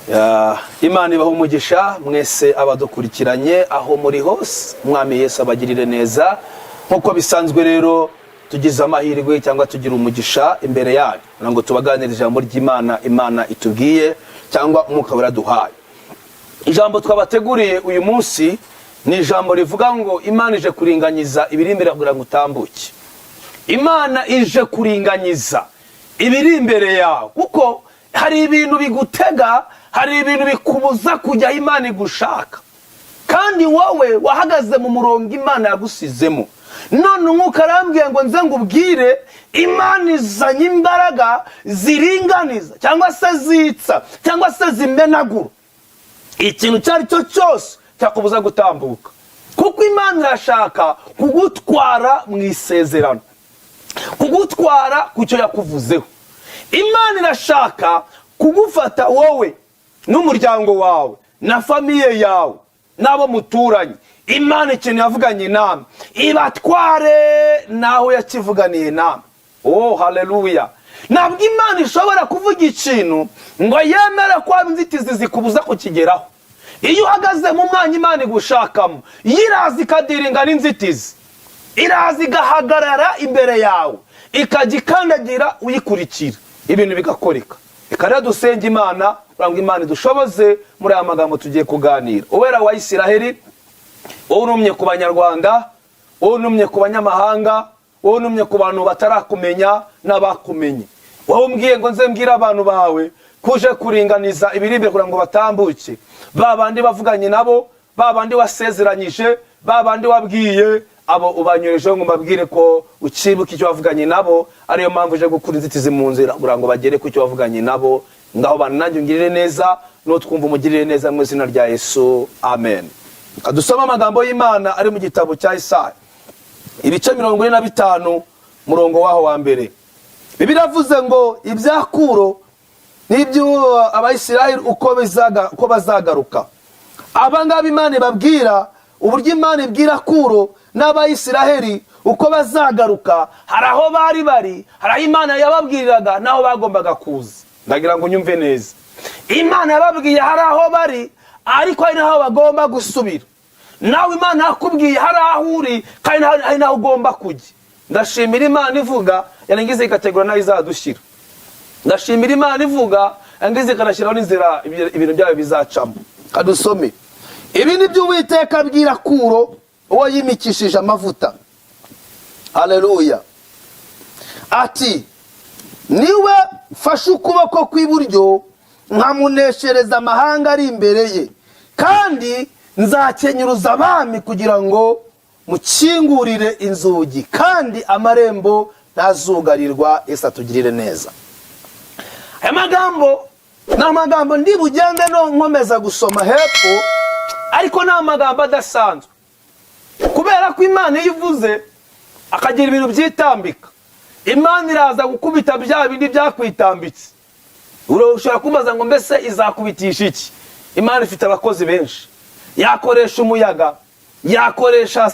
Ya, Imana ibaha umugisha mwese abadukurikiranye aho muri hose. Umwami Yesu abagirire neza. Nk'uko bisanzwe rero, tugize amahirwe cyangwa tugira umugisha imbere yanyu kugira ngo tubaganire ijambo ry'Imana, Imana itubwiye cyangwa Umwuka waraduhaye. Ijambo twabateguriye uyu munsi ni ijambo rivuga ngo Imana ije kuringanyiza ibiri imbere kugira ngo utambuke. Imana ije kuringanyiza ibiri imbere yawe, kuko hari ibintu bigutega, hari ibintu bikubuza kujya aho Imana igushaka, kandi wowe wahagaze mu murongo Imana yagusizemo. None Umwuka arambwiye ngo nze ngubwire: Imana izanye imbaraga ziringaniza, cyangwa se zitsa, cyangwa se zimenagura ikintu icyo ari cyo cyose cyakubuza gutambuka, kuko Imana irashaka kugutwara mu isezerano, kugutwara ku cyo yakuvuzeho. Imana irashaka kugufata wowe n'umuryango wawe na famille yawe n'abo muturanye. Imana ikintu yavuganye namwe ibatware naho yakivuganiye namwe. Oh, haleluya! Ntabwo Imana ishobora kuvuga ikintu ngo yemere ko haba inzitizi zikubuza kukigeraho. Iyo uhagaze mu mwanya Imana igushakamo, yo iraza ikadiringa n'inzitizi, iraza igahagarara imbere yawe, ikajya ikandagira uyikurikira, ibintu bigakoreka. Reka rero dusenge Imana kugira ngo Imana idushoboze muri aya magambo tugiye kuganira. Uwera wa Isiraheli, wowe unumye ku Banyarwanda, wowe unumye ku banyamahanga, wowe unumye ku bantu batarakumenya n'abakumenye, wowe umbwiye ngo nze mbwire abantu bawe kuje kuringaniza ibiri imbere kugira ngo batambuke, ba bandi bavuganye nabo, ba bandi wasezeranyije, ba bandi wabwiye, abo ubanyorejeho ngo mbabwire ko ukibuka icyo wavuganye nabo, ariyo mpamvu uje gukura inzitizi mu nzira kugira ngo bagere ku cyo wavuganye nabo. Ngaho bantu nanjye ungirire neza, n'utwumva umugirire neza, mu izina rya Yesu, amen. Dusome amagambo y'Imana ari mu gitabo cya Isaya, ibice 45, murongo waho wa mbere. Bibiliya iravuze ngo ibya Kuro n'ibyo Abayisiraheli uko bazagaruka. Aba ngaba Imana ibabwira uburyo Imana ibwira Kuro n'Abayisiraheli uko bazagaruka. Hari aho bari bari, hari aho Imana yababwiriraga n'aho bagombaga kuza. Ndagira ngo unyumve neza. Imana yababwiye hari aho bari, ariko hari n'aho bagomba gusubira. Nawe Imana yakubwiye hari aho uri, kandi hari n'aho ugomba kujya. Ndashimira Imana ivuga, yarangiza igategura n'aho izadushyira. Ndashimira Imana ivuga, yarangiza ikanashyiraho n'inzira ibintu byayo bizacamo. Kadusome. Ibi ni byo Uwiteka abwira Kuro, uwo yimikishije amavuta. Haleluya! Ati: "Niwe mfashe ukuboko kw'iburyo, nkamuneshereza amahanga ari imbere ye, kandi nzakenyuruza abami kugira ngo mukingurire inzugi, kandi amarembo ntazugarirwa." Yesu atugirire neza. Aya magambo ni amagambo ndi bugende no nkomeza gusoma hepfo, ariko ni amagambo adasanzwe, kubera ko Imana iyo ivuze akagira ibintu byitambika, Imana iraza gukubita bya bindi byakwitambitse. Ushobora kumbaza ngo: "Mbese izakubitisha iki?" Imana ifite abakozi benshi. Yakoresha umuyaga, yakoresha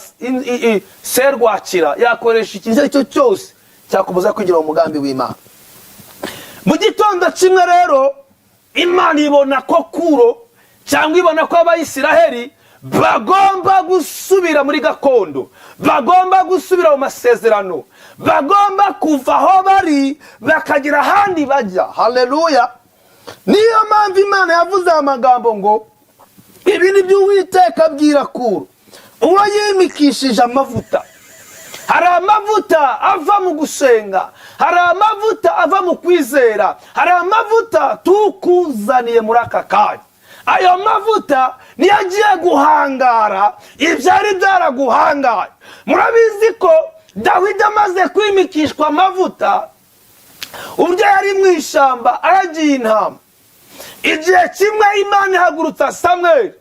serwakira, yakoresha ikintu icyo ari cyo cyose cyakubuza kwigira mu mugambi w'Imana. Mu gitondo kimwe rero, Imana ibona ko Kuro, cyangwa ibona ko Abayisiraheli bagomba gusubira muri gakondo, bagomba gusubira mu masezerano, bagomba kuva aho bari bakagira ahandi bajya. Haleluya! Niyo mpamvu Imana yavuze aya magambo ngo: "Ibi ni byo Uwiteka abwira Kuro, uwo yimikishije amavuta." Hari amavuta ava mu gusenga, hari amavuta ava mu kwizera, hari amavuta tukuzaniye muri aka kanya. Ayo mavuta niyo agiye guhangara ibyari byaraguhangaye. Murabizi ko Dawidi amaze kwimikishwa amavuta, uburyo yari mu ishyamba aragiye intama. Igihe kimwe Imana ihagurutsa Samweli,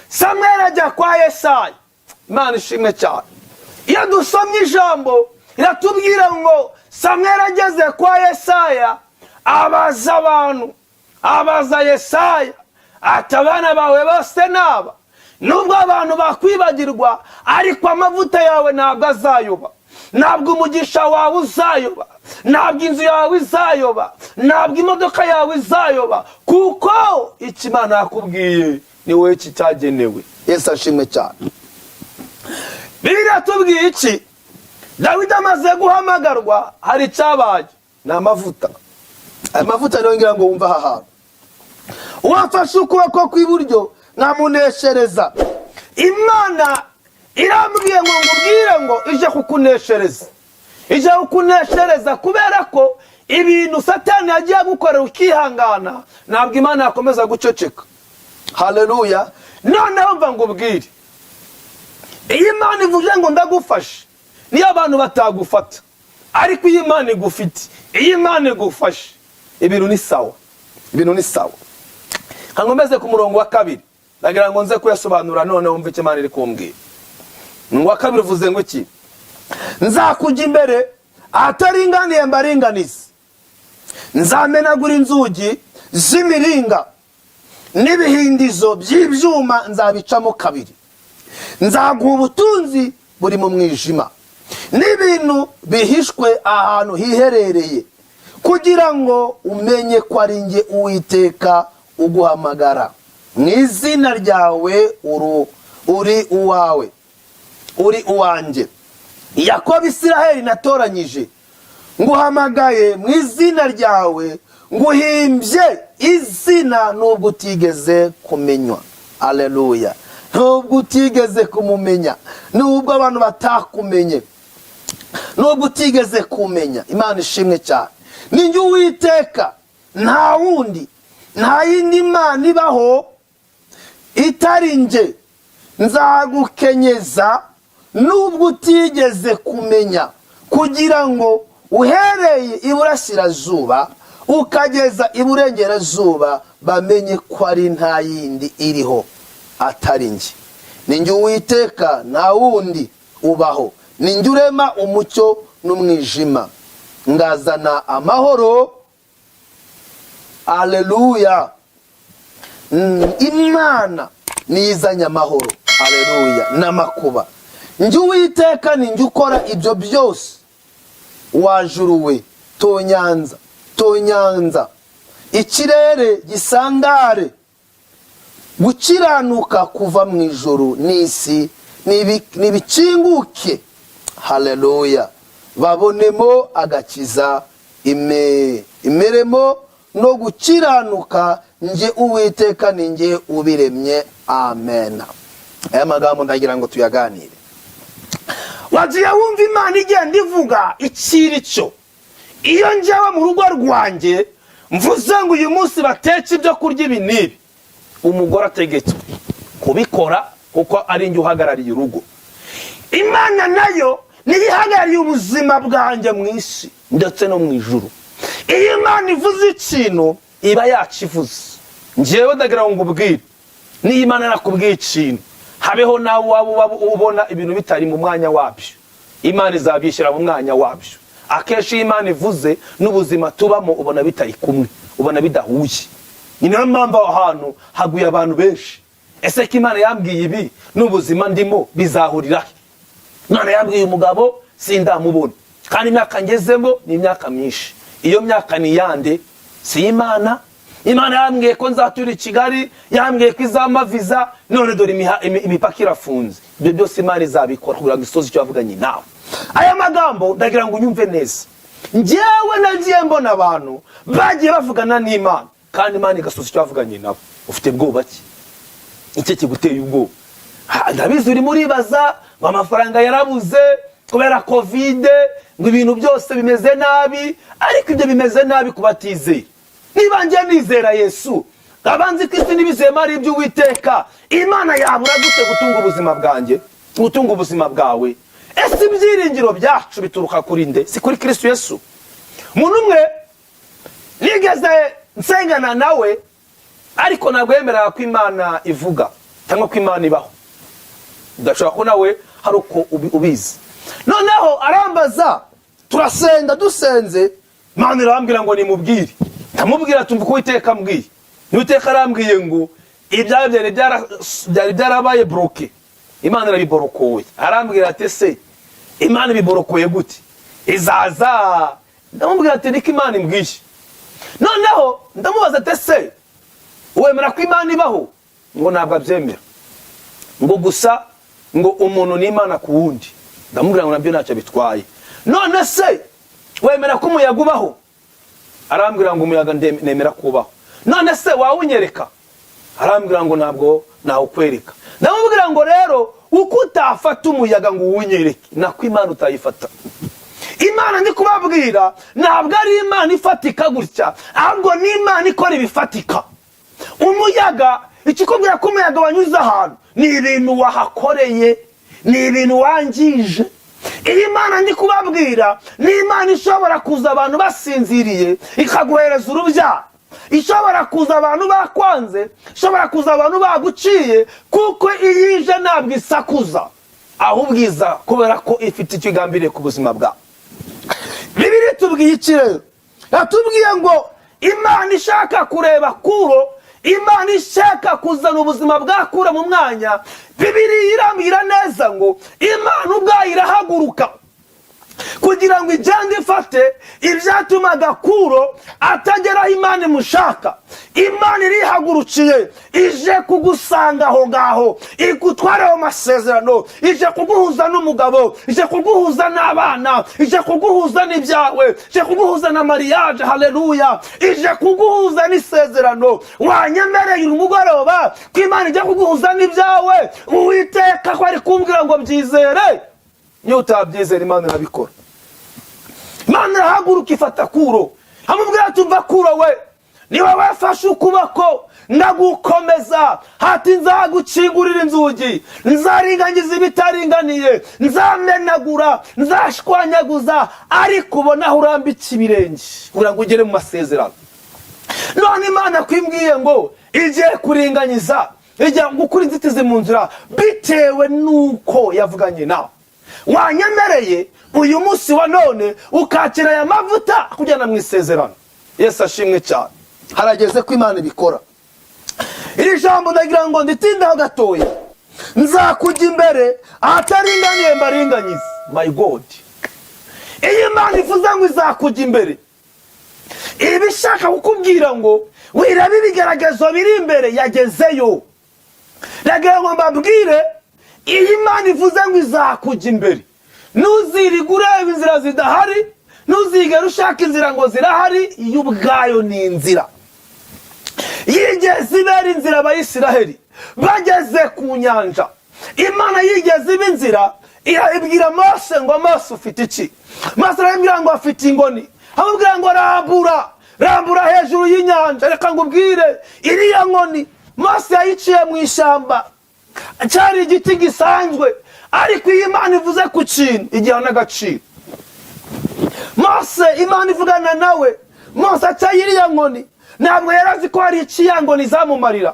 Samweli ajya kwa Yesayi. Imana ishimwe cyane. Iyo dusomye ijambo, iratubwira ngo Samweli ageze kwa Yesaya abaza abantu, abaza Yesaya ati: "Abana bawe bose naba? Nubwo abantu bakwibagirwa, ariko amavuta yawe ntabwo azayoba, ntabwo umugisha wawe uzayoba, ntabwo inzu yawe izayoba, ntabwo imodoka yawe izayoba, kuko Imana yaguhamagaye." Kuko icyo Imana yakubwiye ni wowe kitagenewe. Yesu ashimwe cyane. Bibiliya yatubwiye iki? Dawidi amaze guhamagarwa, hari icyabaye, ni amavuta. Aya mavuta niyo ngira ngo wumve aha hantu. Uwafashe ukuboko kw'iburyo nkamuneshereza. Imana irambwiye ngo ngubwire ngo ije kukuneshereza, ije kukuneshereza, kubera ko ibintu Satani yagiye agukorera ukihangana, ntabwo Imana yakomeza guceceka. Haleluya! Noneho mva ngubwire, iyo Imana ivuze ngo ndagufashe, niyo abantu batagufata, ariko iyo Imana igufite, iyo Imana igufashe, ibintu ni sawa, ibintu ni sawa. Nkomeze ku murongo wa kabiri, ndagira ngo nze kuyasobanura, noneho wumve icyo Imana iri kumbwira. Umurongo wa kabiri uvuze ngo iki? Nzakujya imbere, ahataringaniye mbaringanize, nzamenagura inzugi z'imiringa, n'ibihindizo by'ibyuma nzabicamo kabiri. Nzaguha ubutunzi buri mu mwijima n'ibintu bihishwe ahantu hiherereye, kugira ngo umenye ko ari njye Uwiteka uguhamagara mu izina ryawe, uri uwawe, uri uwanjye. Yakobo, Isiraheli natoranyije, nguhamagaye mu izina ryawe, nguhimbye izina nubwo utigeze kumenywa. Aleluya! Nubwo utigeze kumumenya, nubwo abantu batakumenye, nubwo utigeze kumenya. Imana ishimwe cyane. Ni njye Uwiteka, nta wundi, nta yindi mana ibaho itari njye. Nzagukenyeza nubwo utigeze kumenya, kugira ngo uhereye iburasirazuba ukageza iburengerazuba bamenye ko ari nta yindi iriho atari njye. Ni njye Uwiteka, nta wundi ubaho. Ni njye urema umucyo n'umwijima, ngazana amahoro. Aleluya! Imana niyo izanye amahoro, aleluya, n'amakuba. Njye Uwiteka, ni njye ukora ibyo byose. Wa juru we, tonyanza, tonyanza, ikirere gisandare. Gukiranuka kuva mu ijuru n'isi nibikinguke. Haleluya! Babonemo agakiza, imeremo no gukiranuka. Njye Uwiteka, ni njye ubiremye. Amen. Aya magambo ndagira ngo tuyaganire. Wagiye wumva Imana igenda ivuga ikiri cyo. Iyo njyewe mu rugo rwanjye mvuze ngo uyu munsi bateke ibyo kurya ibi n'ibi, umugore ategetswe kubikora kuko ari njye uhagarariye urugo. Imana nayo niyo ihagarariye ubuzima bwanjye mu isi ndetse no mu ijuru. Iyo Imana ivuze ikintu, iba yakivuze. Njyewe ndagira ngo ngubwire, niyo Imana yakubwiye ikintu, habeho nawe waba ubona ibintu bitari mu mwanya wabyo, Imana izabyishyira mu mwanya wabyo. Akenshi iyo Imana ivuze n'ubuzima tubamo ubona bitari kumwe, ubona bidahuye. Ni nayo mpamvu aho hantu haguye abantu benshi. Ese ko Imana yambwiye ibi n'ubuzima ndimo bizahurira he? None yambwiye umugabo, sindamubona, kandi imyaka ngezemo ni imyaka myinshi. Iyo myaka ni iyande? Si Imana? Imana yambwiye ko nzatura i Kigali, yambwiye ko izampa viza, none dore imipaka irafunze. Ibyo byose Imana izabikora kugira ngo isoze icyo yavuganye nawe. Aya magambo ndagira ngo unyumve neza. Njyewe nagiye mbona abantu bagiye bavugana n'Imana, kandi Imana igasoza icyo yavuganye nabo. Ufite bwoba ki? Icyo kiguteye ubwoba? Ndabizi urimo uribaza ngo amafaranga yarabuze kubera COVID, ngo ibintu byose bimeze nabi. Ariko ibyo bimeze nabi ku batizeye. Niba njye nizera Yesu, nkaba nzi ko isi n'ibizema ari iby'Uwiteka, Imana yabura gute gutunga ubuzima bwanjye, gutunga ubuzima bwawe? Ese ibyiringiro byacu bituruka kuri nde? Si kuri Kristo Yesu? Umuntu umwe nigeze nsengana nawe, ariko ntabwo yemeraga ko Imana ivuga cyangwa ko Imana ibaho. Udashobora ko nawe hari uko ubizi. Noneho arambaza, turasenga, dusenze Imana irambwira ngo nimubwire. Ndamubwira, tumva uko Uwiteka ambwiye. Uwiteka arambwiye ngo ibyawe byari byarabaye bloqué, Imana irabiborokoye. Arambwira ati: "Ese Imana ibiborokoye gute? Izaza?" Ndamubwira ati: "Niko Imana imbwiye." Noneho ndamubaza ati: "Ese Wemera ko Imana ibaho? Ngo ntabwo abyemera, ngo gusa ngo umuntu ni Imana ku wundi. Ndamubwira ngo nabyo ntacyo bitwaye. None se wemera ko umuyaga ubaho? Arambwira ngo umuyaga nemera kubaho. None se wawunyereka? Arambwira ngo ntabwo nawukwereka. Ndamubwira ngo rero uko utafata umuyaga ngo uwunyereke, nako Imana utayifata. Imana ndi kubabwira ntabwo ari Imana ifatika gutya, ahubwo ni Imana ikora ibifatika. Umuyaga, ikikubwira ko umuyaga wanyuze ahantu ni ibintu wahakoreye, ni ibintu wangije. Iyi Mana ndi kubabwira ni Imana ishobora kuza abantu basinziriye ikaguhereza urubyaro, ishobora kuza abantu bakwanze, ishobora kuza abantu baguciye, kuko iyo ije ntabwo isakuza, ahubwo iza kubera ko ifite icyo igambiriye ku buzima bwawe. Bibiliya itubwiye iki rero? Yatubwiye ngo Imana ishaka kureba Kuro, Imana ishaka kuzana ubuzima bwa Kuro mu mwanya. Bibiliya irambwira neza ngo Imana ubwayo irahaguruka kugira ngo igende ifate ibyatumaga Kuro atageraho Imana imushaka. Imana irihagurukiye, ije kugusanga aho ngaho, igutware ayo masezerano, ije kuguhuza n'umugabo, ije kuguhuza n'abana, ije kuguhuza n'ibyawe, ije kuguhuza na mariage. Haleluya! Ije kuguhuza n'isezerano. Wanyemereye uyu mugoroba ko Imana ijya kuguhuza n'ibyawe? Uwiteka ko ari kumbwira ngo byizere, niyo utabyizera Imana irabikora. Imana irahaguruka ifata Kuro, amubwira ati: "Umva Kuro we, niba wafashe ukuboko ndagukomeza, hati nzagukingurira inzugi, nzaringangiza ibitaringaniye, nzamenagura, nzashwanyaguza, ariko ubona aho urambitse ibirenge kugira ngo ugere mu masezerano." None Imana kwimbwiye ngo igiye kuringanyiza, ijya gukura inzitizi mu nzira bitewe n'uko yavuganye nawe, wanyemereye uyu munsi wa none ukakira aya mavuta akujyana mu isezerano? Yesu ashimwe cyane. Harageze ko Imana ibikora. Iri jambo ndagira ngo nditindeho gatoya: nzakujya imbere ahataringaniye mbaringanyize. My God, iyo Imana ivuze ngo izakujya imbere, iba ishaka kukubwira ngo wirebe ibigeragezo biri imbere, yagezeyo. Ndagira ngo mbabwire, iyo Imana ivuze ngo izakujya imbere, ntuzirige ureba inzira zidahari, ntuzigere ushaka inzira ngo zirahari. Iyo ubwayo ni inzira. Yigeze ibera inzira Abayisiraheli bageze ku nyanja. Imana yigeze iba inzira, ibwira Mose ngo: "Mose, ufite iki?" Mose arabibwira ngo afite inkoni. Amubwira ngo: "Rambura, rambura hejuru y'inyanja." Reka ngubwire, iriya nkoni Mose yayiciye mu ishyamba, cyari igiti gisanzwe, ariko iyo Imana ivuze ku kintu igiha n'agaciro. Mose, Imana ivugana nawe, Mose aca iriya nkoni, ntabwo yari azi ko hari icyo nkoni izamumarira.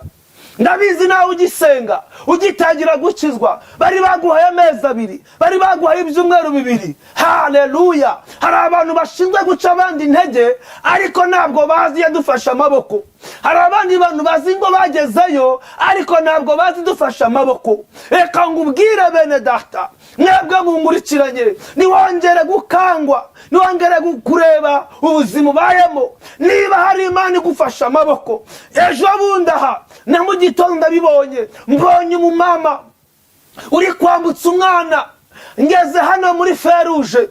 Ndabizi nawe ugisenga, ugitangira gukizwa, bari baguhaye amezi 2, bari baguhaye ibyumweru 2. Haleluya! Hari abantu bashinzwe guca abandi intege, ariko ntabwo bazi yadufashe amaboko. Hari abandi bantu bazi ngo bagezeyo, ariko ntabwo bazi dufashe amaboko. Reka ngubwire bene data, mwebwe munkurikiranye, ntiwongere gukangwa, ntiwongere kureba ubuzima ubayemo niba hari Imana igufashe amaboko. Ejo bundi aha na mu gitondo ndabibonye, mbonye umumama uri kwambutsa umwana. Ngeze hano muri feruje,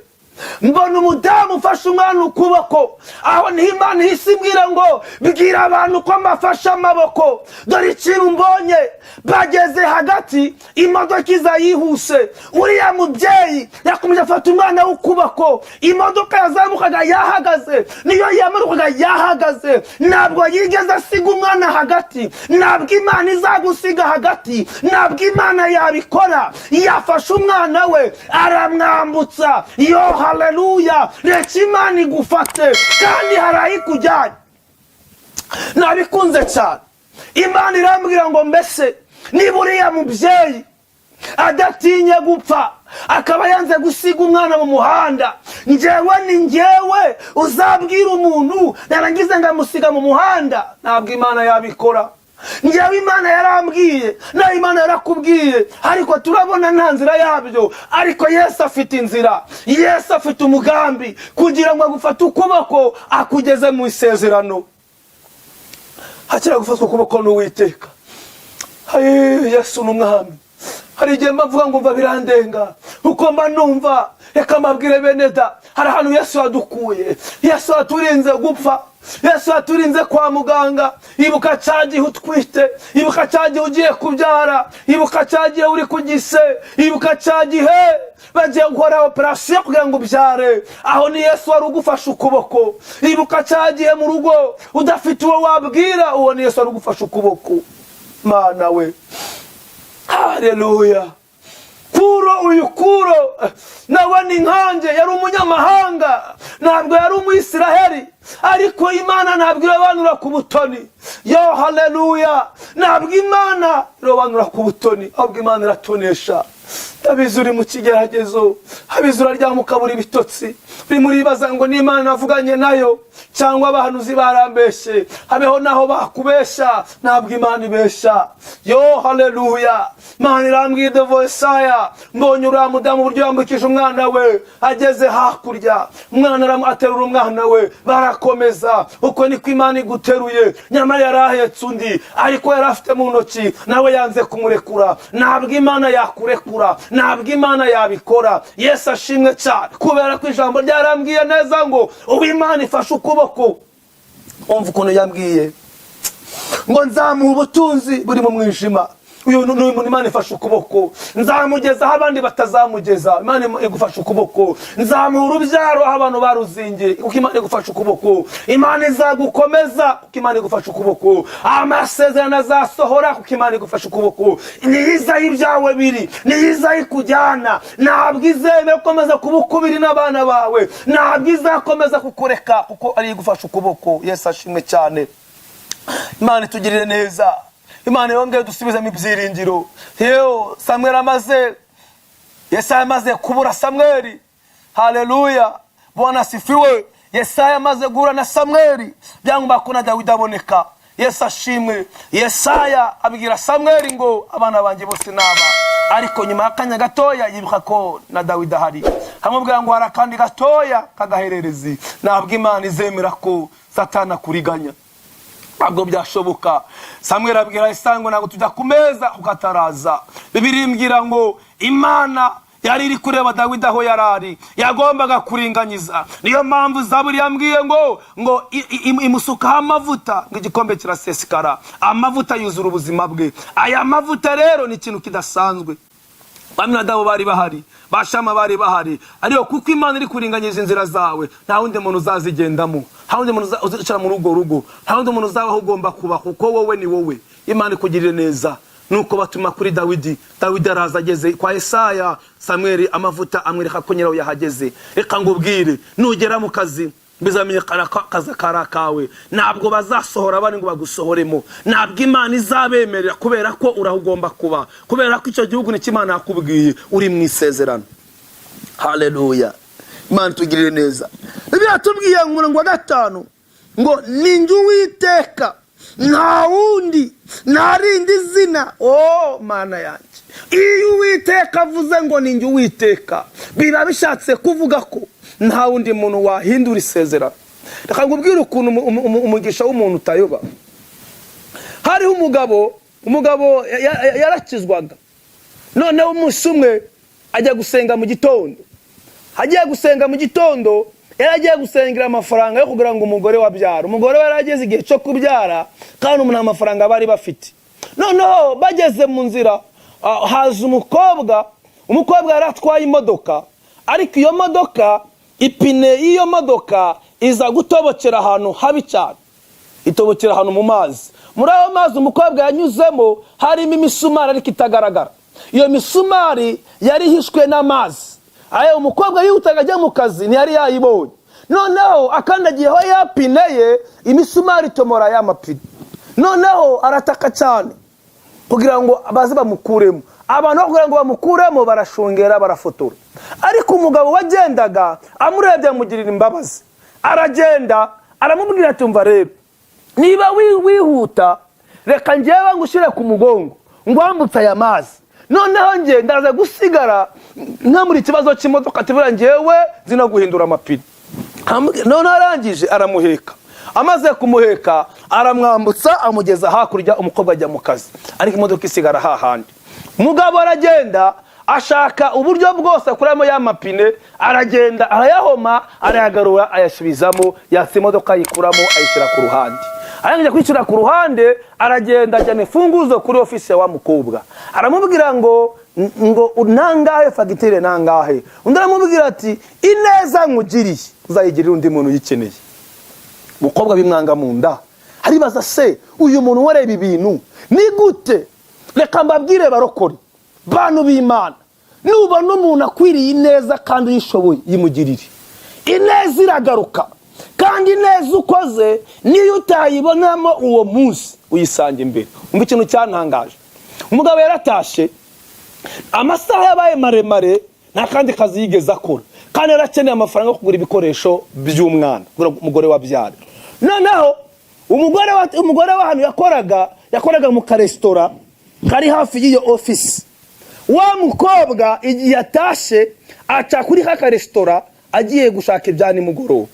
mbona umudamu ufashe umwana ukuboko. Aho niho Imana ihise imbwira ngo: "Bwira abantu ko mbafashe amaboko." Dore ikintu mbonye: bageze hagati, imodoka iza yihuse. Uriya mubyeyi yakomeje afata umwana w'ukuboko. Imodoka yazamukaga yahagaze, niyo yamanukaga yahagaze. Ntabwo yigeze asiga umwana hagati. Ntabwo Imana izagusiga hagati, ntabwo Imana yabikora. Yafashe umwana we aramwambutsa. Yo haleluya! Reka Imana igufate, kandi hari aho ikujyanye. Nabikunze cyane. Imana irambwira ngo: "Mbese niba uriya mubyeyi adatinye gupfa, akaba yanze gusiga umwana mu muhanda, njyewe ni njyewe uzabwira umuntu narangiza ngamusiga mu muhanda? Ntabwo Imana yabikora." Njyewe Imana yarambwiye, nawe Imana yarakubwiye, ariko turabona nta nzira yabyo. Ariko Yesu afite inzira, Yesu afite umugambi kugira ngo agufate ukuboko akugeze mu isezerano. Hakira gufatwa ukuboko n'Uwiteka. Ayi, Yesu ni Umwami. Hari igihe mba mvuga ngo mva birandenga, uko mba numva. Reka mbabwire bene da, hari ahantu Yesu yadukuye. Yesu yaturinze gupfa, Yesu yaturinze kwa muganga. Ibuka cya gihe utwite, ibuka cya gihe ugiye kubyara, ibuka cya gihe uri ku gise, ibuka cya gihe bagiye gukora operasiyo kugira ngo ubyare. Aho ni Yesu wari ugufashe ukuboko. Ibuka cya gihe mu rugo udafite uwo wabwira, uwo ni Yesu wari ugufashe ukuboko. Mana we, haleluya! Kuro, uyu Kuro nawe ni nkanjye, yari umunyamahanga, ntabwo yari Umuyisiraheli, ariko Imana ntabwo irobanura ku butoni. Yo, haleluya! Ntabwo Imana irobanura ku butoni, ahubwo Imana iratonesha. Ndabizi uri mu kigeragezo, abizi uraryama ukabura ibitotsi, urimo uribaza ngo n'Imana navuganye nayo cyangwa abahanuzi barambeshye. Habeho naho bakubeshya, ntabwo Imana ibeshya. Yo, haleluya! Imana irambwiye devoyesaya, mbonye uriya mudamu uburyo yambukije umwana we, ageze hakurya umwana aterura umwana we barakomeza. Uko niko Imana iguteruye. Nyamara yari ahetse undi, ariko yari afite mu ntoki, nawe yanze kumurekura. Ntabwo Imana yakurekura, ntabwo Imana yabikora. Yesu ashimwe cyane, kubera ko ijambo ryarambwiye neza ngo ubu Imana ifashe ukuboko. Umva ukuntu yambwiye ngo nzamuha ubutunzi buri mu mwijima. Uyu ni umuntu Imana ifashe ukuboko. Nzamugeza aho abandi batazamugeza, Imana igufashe ukuboko. Nzamuha urubyaro aho abantu baruzingiye, kuko Imana igufashe ukuboko. Imana izagukomeza, kuko Imana igufashe ukuboko. Amasezerano azasohora, kuko Imana igufashe ukuboko. Niyiza aho ibyawe biri, niyiza aho ikujyana. Ntabwo izemera gukomeza kuba ukubiri n'abana bawe, ntabwo izakomeza kukureka, kuko ariyo igufashe ukuboko. Yesu ashimwe cyane. Imana itugirire neza, Imana yongeye dusubizemo ibyiringiro. Yewe, Samweli amaze, Yesaya amaze kubura Samweli. Haleluya, Bwana asifiwe! Yesaya amaze guhura na Samweli, byangomba ko na Dawidi aboneka. Yesu ashimwe! Yesaya abwira Samweli ngo abana banjye bose naba, ariko nyuma y'akanya gatoya yibuka ko na Dawidi ahari, amubwira ngo hari akandi gatoya k'agahererezi. Ntabwo Imana izemera ko Satani akuriganya, ntabwo byashoboka. Samweli abwira Yesaya ngo ntabwo tujya ku meza kuko ataraza. Bibiliya imbwira ngo Imana yari iri kureba Dawidi aho yari ari, yagombaga kuringanyiza. Niyo mpamvu Zaburi yambwiye ngo imusukaho amavuta, ngo igikombe kirasesekara, amavuta yuzura ubuzima bwe. Aya mavuta rero ni ikintu kidasanzwe. Baminadabu bari bahari, Bashama bari bahari, ariko kuko Imana iri kuringanyiza inzira zawe, nta wundi muntu uzazigendamo, nta wundi muntu uzicara muri urwo rugo, nta wundi muntu uzabaho ugomba kuba, kuko wowe ni wowe. Imana ikugirire neza. Nuko batuma kuri Dawidi, Dawidi araza. Ageze kwa Yesaya, Samweli amavuta amwereka ko nyirawe yahageze. Reka ngubwire, nugera mu kazi bizamenyekana ko akazi kari akawe. Ntabwo bazasohora abandi ngo bagusohoremo, ntabwo Imana izabemerera, kubera ko uraho ugomba kuba, kubera ko icyo gihugu nicyo Imana yakubwiye, uri mu isezerano. Haleluya, Imana itugirire neza. Bibiliya tubwiye mu murongo wa 5 ngo ni njye Uwiteka, nta wundi, nta rindi zina. Oh Mana yanjye, iyo Uwiteka avuze ngo ni njye Uwiteka, biba bishatse kuvuga ko nta wundi muntu wahindura isezerano. Reka ngubwire ukuntu umugisha w'umuntu utayoba. Hariho umugabo, umugabo yarakizwaga. Noneho umunsi umwe ajya gusenga mu gitondo. Agiye gusenga mu gitondo, yari agiye gusengera amafaranga yo kugira ngo umugore we abyare. Umugore we yari ageze igihe cyo kubyara, kandi umuntu nta mafaranga bari bafite. Noneho bageze mu nzira, haza umukobwa. Umukobwa yari atwaye imodoka, ariko iyo modoka, ipine y'iyo modoka iza gutobokera ahantu habi cyane, itobokera ahantu mu mazi. Muri ayo mazi umukobwa yanyuzemo harimo imisumari, ariko itagaragara. Iyo misumari yari ihishwe n'amazi. Ayo umukobwa yihutaga ajya mu kazi, ntiyari yayibonye. Noneho akandagiyeho ya pine ye, imisumari itomora ya mapine. Noneho arataka cyane kugira ngo baze bamukuremo. Abantu kugira ngo bamukuremo barashungera, barafotora. Ariko umugabo wagendaga amurebye amugirira imbabazi, aragenda aramubwira ati: "Umva rero, niba wihuta, reka njyewe ngushyire ku mugongo ngwambutse aya mazi, noneho njye ndaza gusigara nkamuri ikibazo cy'imodoka." Ati: "Buriya njyewe nzi no guhindura amapine." Noneho arangije aramuheka. Amaze kumuheka, aramwambutsa, amugeza hakurya. Umukobwa ajya mu kazi, ariko imodoka isigara hahandi. Umugabo aragenda, ashaka uburyo bwose akuramo ya mapine, aragenda arayahoma, arayagarura, ayasubizamo, yatsa imodoka, ayikuramo, ayishyira ku ruhande. Arangije kwishyira ku ruhande, aragenda ajyana imfunguzo kuri ofisi ya wa mukobwa, aramubwira ngo nangahe fagitire, nangahe? Undi aramubwira ati: "Ineza nkugiriye uzayigirira undi muntu uyikeneye." Umukobwa bimwanga mu nda, aribaza: "Se uyu muntu wareba ibintu ni gute?" Reka mbabwire, barokore, bantu b'Imana, nubona umuntu akwiriye ineza kandi uyishoboye, yimugirire. Ineza iragaruka, kandi ineza ukoze niyo utayibonamo uwo munsi, uyisanga imbere. Umva ikintu cyantangaje: umugabo yaratashye, amasaha yabaye maremare, nta kandi kazi yigeze akora, kandi yarakeneye amafaranga yo kugura ibikoresho by'umwana, umugore wabyara. Noneho umugore w'ahantu yakoraga mu karesitora kari hafi y'iyo ofisi. Wa mukobwa igihe atashye, aca kuri ka karesitora agiye gushaka ibya nimugoroba.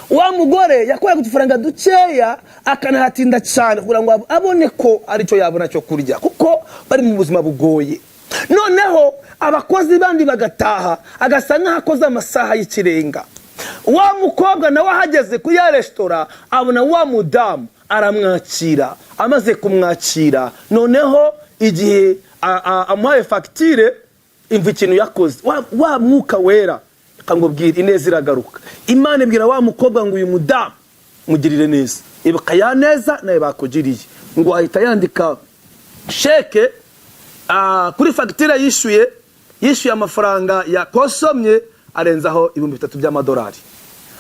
Wa mugore yakoraga udufaranga dukeya, akanahatinda cyane kugira ngo abone ko aricyo yabona cyo kurya, kuko bari mu buzima bugoye. Noneho abakozi bandi bagataha, agasa nk'aho akoze amasaha y'ikirenga. Wa mukobwa nawe ahageze kuri ya resitora, abona wa mudamu, aramwakira. Amaze kumwakira, noneho igihe amuhaye fagitire, imva ikintu yakoze. Wa Mwuka Wera akangubwira: ineza iragaruka. Imana ibwira wa mukobwa ngo: "Uyu mudamu mugirire neza, ibuka ya neza nawe bakugiriye." Ngo ahita yandika sheke kuri fagitire yishyuye, yishyuye amafaranga yakosomye, arenzaho 3000 by'amadolari.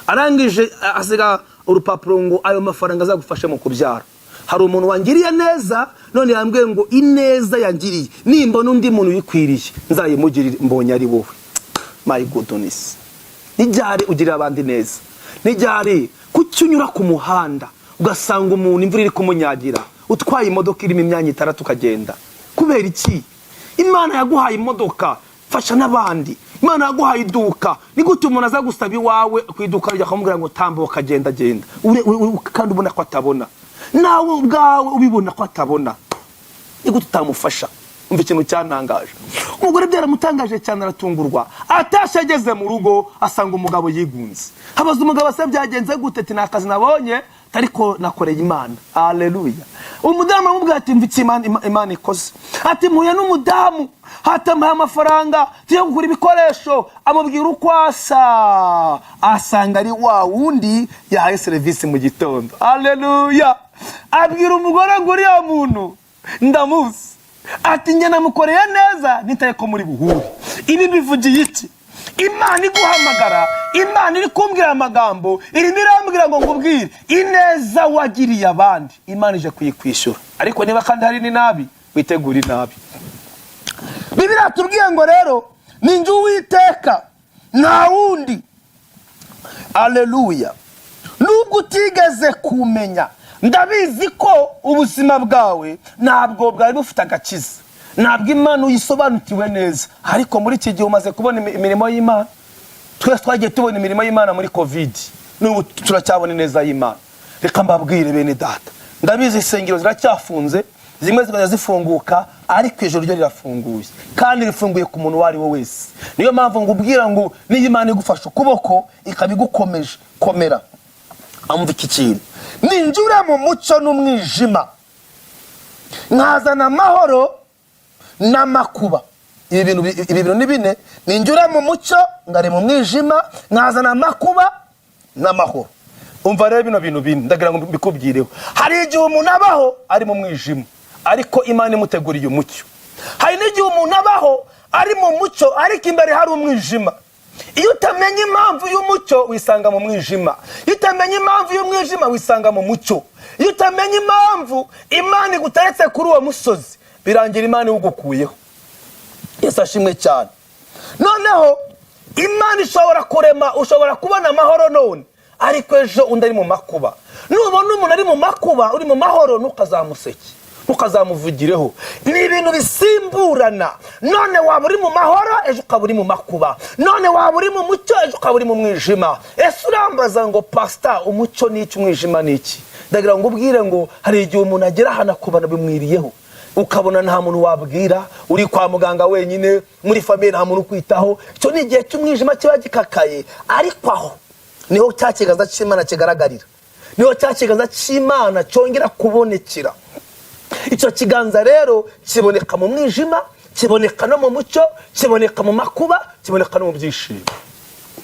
Arangije asiga urupapuro ngo: "Ayo mafaranga azagufashe mu kubyara. Hari umuntu wangiriye neza, none yambwiye ngo ineza yangiriye nimbona undi muntu uyikwiriye nzayimugirire. Mbonye ari wowe." My goodness! Nijyari ugirira abandi neza? Nijyari? Kuki unyura ku muhanda ugasanga umuntu imvura iri kumunyagira, utwaye imodoka irimo imyanya itandatu, ukagenda? Kubera iki? Imana yaguhaye imodoka, fasha n'abandi. Imana yaguhaye iduka, ni gute umuntu aza gusaba iwawe ku iduka ryawe, akamubwira ngo tambuka, agenda agenda, kandi ubona ko atabona, nawe ubwawe ubibona ko atabona? Ni gute utamufasha? Umva ikintu cyantangaje: umugore byaramutangaje cyane, aratungurwa. Atashye, ageze mu rugo, asanga umugabo yigunze. Habaza umugabo: "Se byagenze gute?" Ati: "Ni akazi nabonye, ariko nakoreye Imana." Aleluya! Umudamu aramubwira ati: "Mva icyo Imana ikoze." Ati: "Mpuye n'umudamu, hatamuhaye amafaranga tugiye kugura ibikoresho." Amubwira uko asa, asanga ari wa wundi yahaye serivisi mu gitondo. Aleluya! Abwira umugore ngo: "Uriya muntu ndamuzi." Ati: "Njye namukoreye neza, nitaye ko muri buhure." Ibi bivugiye iki? Imana iguhamagara, Imana iri kumbwira amagambo, irimo irambwira ngo ngubwire: ineza wagiriye abandi, Imana ije kuyikwishyura. Ariko niba kandi hari n'inabi, witegura inabi. Bibiliya tubwiye ngo rero ni njye Uwiteka, nta wundi. Aleluya! Nubwo utigeze kumenya, ndabizi ko ubuzima bwawe ntabwo bwari bufite agakiza, ntabwo Imana uyisobanukiwe neza, ariko muri iki gihe umaze kubona imirimo y'Imana. Twese twagiye tubona imirimo y'Imana muri COVID, n'ubu turacyabona ineza y'Imana. Reka mbabwire, bene data, ndabizi insengero ziracyafunze, zimwe zikajya zifunguka, ariko ijoro ryo rirafunguye, kandi rifunguye ku muntu uwo ari we wese. Niyo mpamvu ngubwira ngo niyo Imana igufashe ukuboko, ikaba igukomeje, komera. Amva iki kintu: ninjura mu mucyo n'umwijima, nkazana amahoro n'amakuba. Ibi bintu ni bine: ninjura mu mucyo, ngari mu mwijima, nkazana amakuba n'amahoro. Umva rero, bino bintu bine ndagira ngo mbikubwireho. Hari igihe umuntu abaho ari mu mwijima, ariko Imana imuteguriye umucyo. Hari n'igihe umuntu abaho ari mu mucyo, ariko imbere hari umwijima. Iyo utamenya impamvu y'umucyo, wisanga mu mwijima. Iyo utamenya impamvu y'umwijima, wisanga mu mucyo. Iyo utamenya impamvu Imana iguteretse kuri uwo musozi, birangira Imana iwugukuyeho. Yesu ashimwe cyane. Noneho Imana ishobora kurema, ushobora kubona amahoro none, ariko ejo undi ari mu makuba. Nubona umuntu ari mu makuba, uri mu mahoro, ntukazamuseke. Ntukazamuvugireho. Ni ibintu bisimburana. None waba uri mu mahoro, ejo ukaba uri mu makuba. None waba uri mu mucyo, ejo ukaba uri mu mwijima. Ese urambaza ngo: "Pasita, umucyo ni iki? Umwijima ni iki?" Ndagira ngo ubwire ngo hari igihe umuntu agera ahantu akubona bimwiriyeho, ukabona nta muntu wabwira, uri kwa muganga wenyine, muri famille nta muntu ukwitaho. Icyo ni igihe cy'umwijima kiba gikakaye, ariko aho niho cya kiganza cy'Imana kigaragarira, niho cya kiganza cy'Imana cyongera kubonekera. Icyo kiganza rero kiboneka mu mwijima, kiboneka no mu mucyo, kiboneka mu makuba, kiboneka no mu byishimo.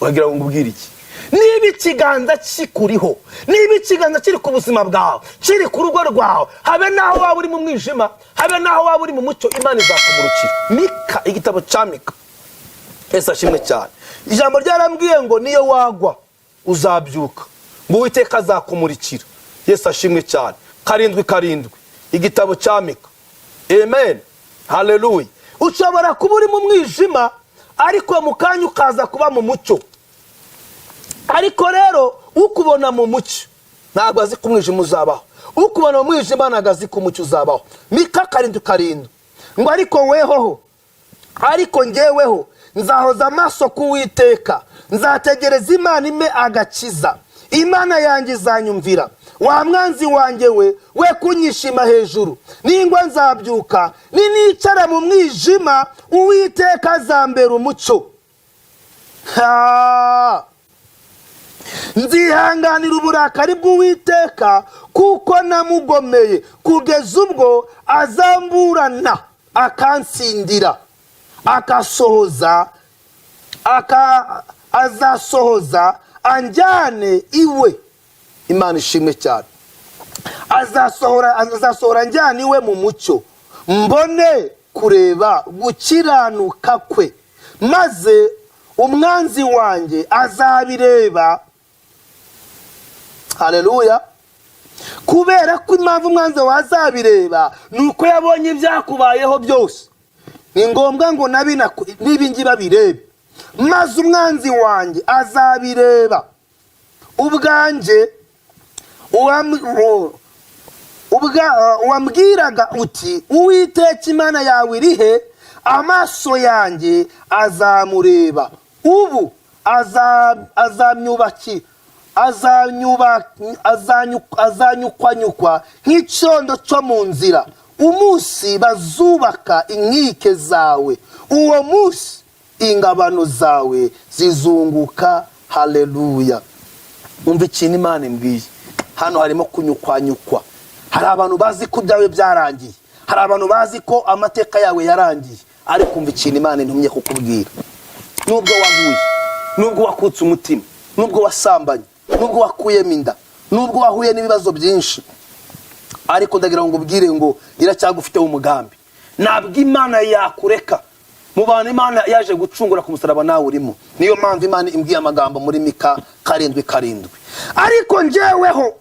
Uragira ngo ngubwire iki? Niba ikiganza kikuriho, niba ikiganza kiri ku buzima bwawe, kiri ku rugo rwawe, habe n'aho waba uri mu mwijima, habe n'aho waba uri mu mucyo, Imana izakumurukira. Mika, igitabo cya Mika. Ese ashimwe cyane. Ijambo ryarambwiye ngo niyo wagwa uzabyuka, ngo Uwiteka azakumurikira. Yesu ashimwe cyane. 7:7, igitabo cya Mika. Amen, haleluya. Ushobora kuba uri mu mwijima, ariko mu kanya ukaza kuba mu mucyo. Ariko rero ukubona mu mucyo ntabwo azi ko umwijima uzabaho, ukubona mu mwijima ntabwo azi ko umucyo uzabaho. Mika 7:7 ngo: "Ariko wehoho, ariko ngeweho nzahoza amaso ku Witeka, nzategereza Imana impe agakiza, Imana yanjye izanyumvira. Wa mwanzi wanjye we, we kunyishima hejuru. Ningwa nzabyuka, ninicara mu mwijima, Uwiteka azambera umucyo." Ha! "Nzihanganira uburakari bw'Uwiteka kuko namugomeye, kugeza ubwo azamburana akansindira, akasohoza azasohoza anjyane iwe." Imana ishimwe cyane. Azasohora anjyane iwe mu mucyo, mbone kureba gukiranuka kwe, maze umwanzi wanjye azabireba. Haleluya. Kubera ko impamvu umwanzi wawe azabireba ni uko yabonye ibyakubayeho byose. Ni ngombwa ngo n'ibingibi babirebe. Maze umwanzi wanjye azabireba. Ubwanjye wambwiraga uti: 'Uwiteka Imana yawe iri he?' Amaso yanjye azamureba ubu, azamyubaki azanyukwanyukwa nk'icyondo cyo mu nzira. Umunsi bazubaka inkike zawe, uwo munsi ingabano zawe zizunguka. Haleluya. Umva ikintu Imana imbwiye hano: harimo kunyukwanyukwa. Hari abantu bazi ko ibyawe byarangiye, hari abantu bazi ko amateka yawe yarangiye, ariko umva ikintu Imana intumye kukubwira: nubwo waguye, nubwo wakutse umutima, nubwo wasambanye, nubwo wakuyemo inda, nubwo wahuye n'ibibazo byinshi, ariko ndagira ngo ubwire ngo iracyagufiteho umugambi. Ntabwo Imana yakureka. Mu bantu Imana yaje gucungura ku musaraba nawe urimo. Niyo mpamvu Imana imbwiye amagambo muri Mika 7:7: "Ariko njyeweho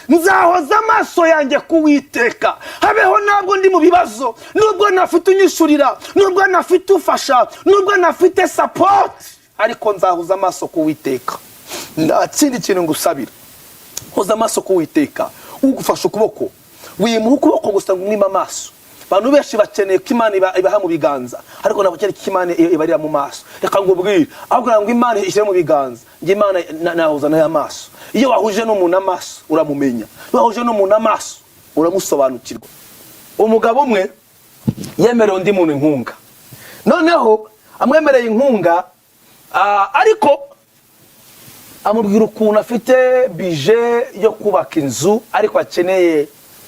nzahoza amaso yanjye ku Witeka." Habeho ntabwo ndi mu bibazo, nubwo ntafite unyishurira, nubwo ntafite ufasha, nubwo ntafite support, ariko nzahoza amaso ku Witeka. Nta kindi kintu ngusabira, hoza amaso ku Witeka. Ugufashe ukuboko, wimuha ukuboko gusa ngo umwime amaso. Abantu benshi bakeneye ko Imana ibaha mu biganza, ariko ntabwo bakeneye ko Imana ibarira mu maso. Reka ngubwire, aho kugira ngo Imana ishyire mu biganza, njye Imana nahuza nayo amaso. Iyo wahuje n'umuntu amaso uramumenya, iyo wahuje n'umuntu amaso uramusobanukirwa. Umugabo umwe yemereye undi muntu inkunga. Noneho amwemereye inkunga, ariko amubwira ukuntu afite budget yo kubaka inzu, ariko akeneye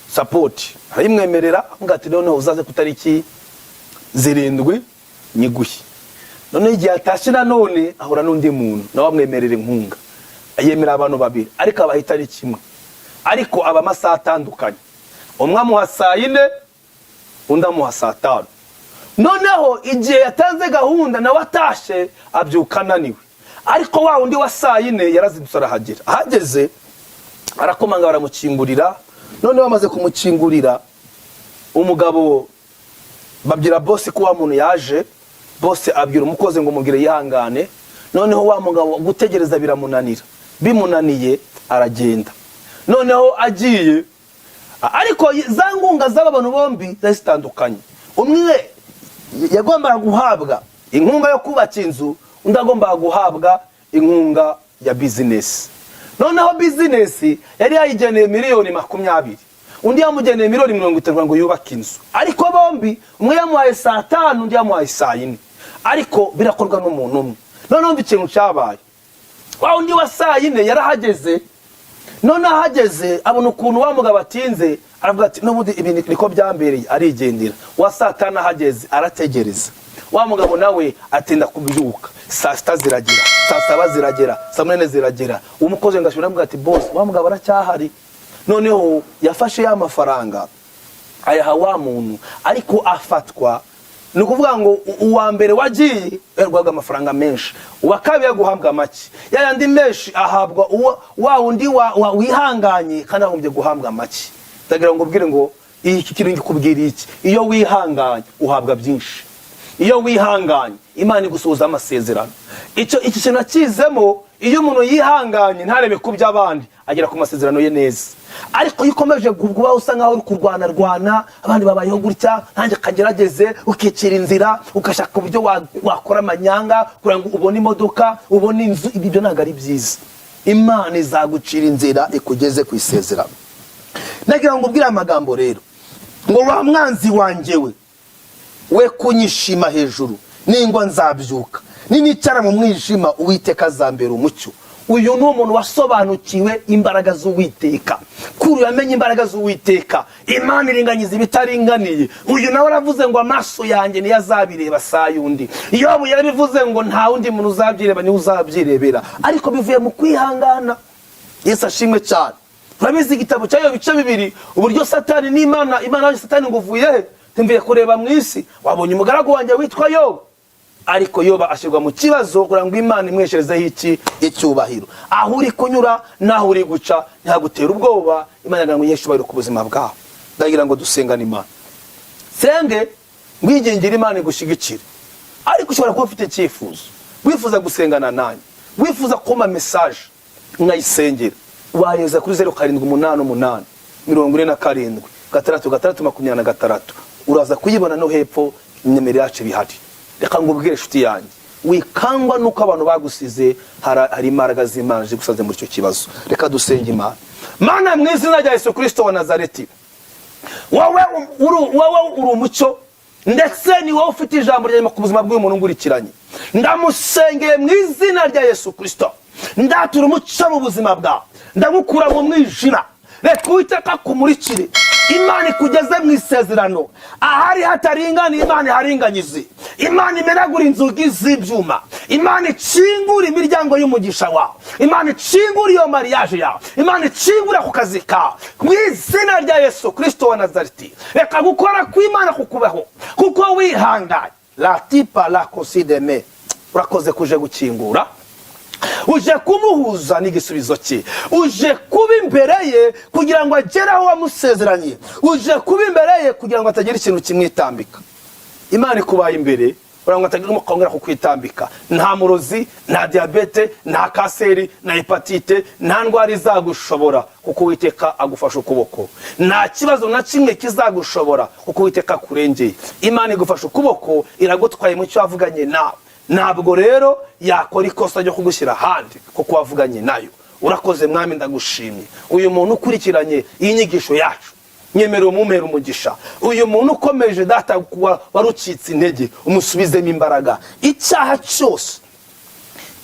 support. Arayimwemerera, avuga ati: "Noneho uzaze ku itariki 7 nyiguhe." Noneho igihe atashye, nanone ahura n'undi muntu nawe amwemerera inkunga. Yemera abantu babiri, ariko abaha itariki imwe, ariko aba amasaha atandukanye. Umwe amuha saa 4, undi amuha saa 5. Noneho igihe yatanze gahunda, nawe atashye abyuka ananiwe, ariko wa wundi wa saa 4 yarazindutse arahagera. Ahageze arakomanga, baramukingurira. Noneho bamaze kumukingurira, umugabo babwira boss ko wa muntu yaje. Boss abwira umukozi ngo: "Mubwire yihangane." Noneho wa mugabo gutegereza biramunanira, bimunaniye aragenda. Noneho agiye Ariko za nkunga z'aba bantu bombi zari zitandukanye. Umwe yagombaga guhabwa inkunga yo kubaka inzu, undi agombaga guhabwa inkunga ya bizinesi. Noneho bizinesi yari yayigeneye miliyoni 20, undi yamugeneye miliyoni 50 ngo yubake inzu. Ariko bombi, umwe yamuhaye saa 5, undi yamuhaye saa 4, ariko birakorwa n'umuntu umwe. Noneho ikintu cyabaye, wa undi wa saa 4 yarahageze. None ahageze abona ukuntu wa mugabo atinze, aravuga ati: "N'ubundi ibi niko byambereye," arigendera. Wa saa 5 ahageze arategereza, wa mugabo nawe atinda kubyuka. Saa 6 ziragera, saa 7 ziragera, saa 8 ziragera. Umukozi ngo asubira aramubwira ati: "Boss, wa mugabo aracyahari." Noneho yafashe ya mafaranga ayaha wa muntu, ariko afatwa, ni ukuvuga ngo uwa mbere wagiye yaguhabwa amafaranga menshi, uwa kabiri yaguhabwa make. Ya yandi menshi ahabwa wa wundi wihanganye kandi agombye guhabwa make. Ndagira ngo ubwire ngo iki kintu ngikubwira iki: iyo wihanganye uhabwa byinshi. Iyo wihanganye, Imana igusuhuza amasezerano. Icyo iki kintu akizemo: iyo umuntu yihanganye ntarebe ku by'abandi, agera ku masezerano ye neza. Ariko iyo ukomeje kuba usa nkaho uri kurwana rwana, abandi babayeho gutya, nanjye kagerageze, ukicira inzira, ugashaka uburyo wakora amanyanga kugira ngo ubone imodoka, ubone inzu, ibyo ntabwo ari byiza. Imana izagucira inzira ikugeze ku isezerano. Nagira ngo ubwire amagambo rero ngo: "Wa mwanzi wanjye we kunyishima hejuru, ningwa nzabyuka, ninicara mu mwijima, Uwiteka azambera umucyo." Uyu ni umuntu wasobanukiwe imbaraga z'Uwiteka. Kuri yamenye imbaraga z'Uwiteka, Imana iringanyiza ibitaringaniye. Uyu nawe aravuze ngo: "Amaso yanjye niyo azabireba, saa y'undi." Yobu yarabivuze ngo: "Nta wundi muntu uzabyireba, niwe uzabyirebera." Ariko bivuye mu kwihangana. Yesu ashimwe cyane. Urabizi igitabo cyayo bice 2, uburyo Satani n'Imana, Imana yaje Satani ngo: "Uvuye he?" "Mvuye kureba mu isi." "Wabonye umugaragu wanjye witwa Yobu?" Ariko Yoba ashyirwa mu kibazo kugira ngo Imana imwesherezeho iki? Icyubahiro. Aho uri kunyura n'aho uri guca ntihagutera ubwoba. Imana ngo iheshe icyubahiro ku buzima bwawe. Ndagira ngo dusengane Imana, senge ngwingingire Imana igushyigikire. Ariko ushobora kuba ufite icyifuzo, wifuza gusengana nanjye, wifuza kumpa message nkayisengera, wayeza kuri 0788 47 66 26. Uraza kuyibona no hepfo, nimero yacu bihari. Reka ngubwire, inshuti yanjye, wikangwa nuko abantu bagusize. Hari imbaraga z'Imana zigusaze muri icyo kibazo. Reka dusenge Imana. Mana, mu izina rya Yesu Kirisito wa Nazareti, wowe uri umucyo, ndetse ni wowe ufite ijambo rya nyuma ku buzima bw'uyu muntu ngurikiranye. Ndamusengeye mu izina rya Yesu Kirisito, ndatura umucyo mu buzima bwawe, ndagukura mu mwijima. Reka Uwiteka akumurikire, Imana ikugeze mu isezerano. Ahari hataringaniye, Imana iharinganyize. Imana imenagura inzugi z'ibyuma, Imana ikingura imiryango y'umugisha wawe, Imana ikingura iyo mariage yawe, Imana ikingura ku kazi kawe mu izina rya Yesu Kirisito wa Nazareti. Reka gukora kw'Imana kukubaho kuko wihanganye. Latipa la kosideme, urakoze kuje gukingura, uje kumuhuza n'igisubizo cye, uje kuba imbere ye kugira ngo agere aho wamusezeranye, uje kuba imbere ye kugira ngo atagira ikintu kimwitambika. Imana ikubaye imbere kugira ngo atagira kongera kukwitambika. Nta murozi, nta diyabete, nta kanseri, nta hépatite, nta ndwara izagushobora kuko Uwiteka agufashe ukuboko. Nta kibazo na kimwe kizagushobora kuko Uwiteka akurengeye. Imana igufashe ukuboko, iragutwaye mu cyo wavuganye nawe. Ntabwo rero yakora ikosa ryo kugushyira ahandi kuko wavuganye nayo. Urakoze Mwami, ndagushimye. Uyu muntu ukurikiranye iyi nyigisho yacu, nyemerera umumpera umugisha. Uyu muntu ukomeje, Data, wari ucitse intege, umusubizemo imbaraga. Icyaha cyose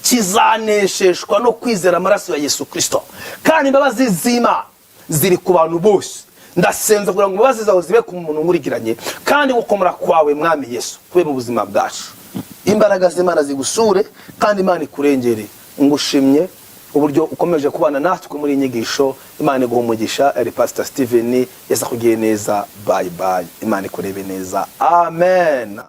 kizanesheshwa no kwizera amaraso ya Yesu Kirisito, kandi imbabazi z'Imana ziri ku bantu bose. Ndasenza kugira ngo imbabazi zawe zibe ku muntu nkurikiranye, kandi gukomera kwawe, Mwami Yesu, kube mu buzima bwacu. Imbaraga z'Imana zigusure kandi Imana ikurengere. Ngushimye uburyo ukomeje kubana natwe muri iyi nyigisho. Imana iguha umugisha. Eri Pastor Steven. Yesu akugiye neza. Bye bye, Imana ikurebe neza. Amen.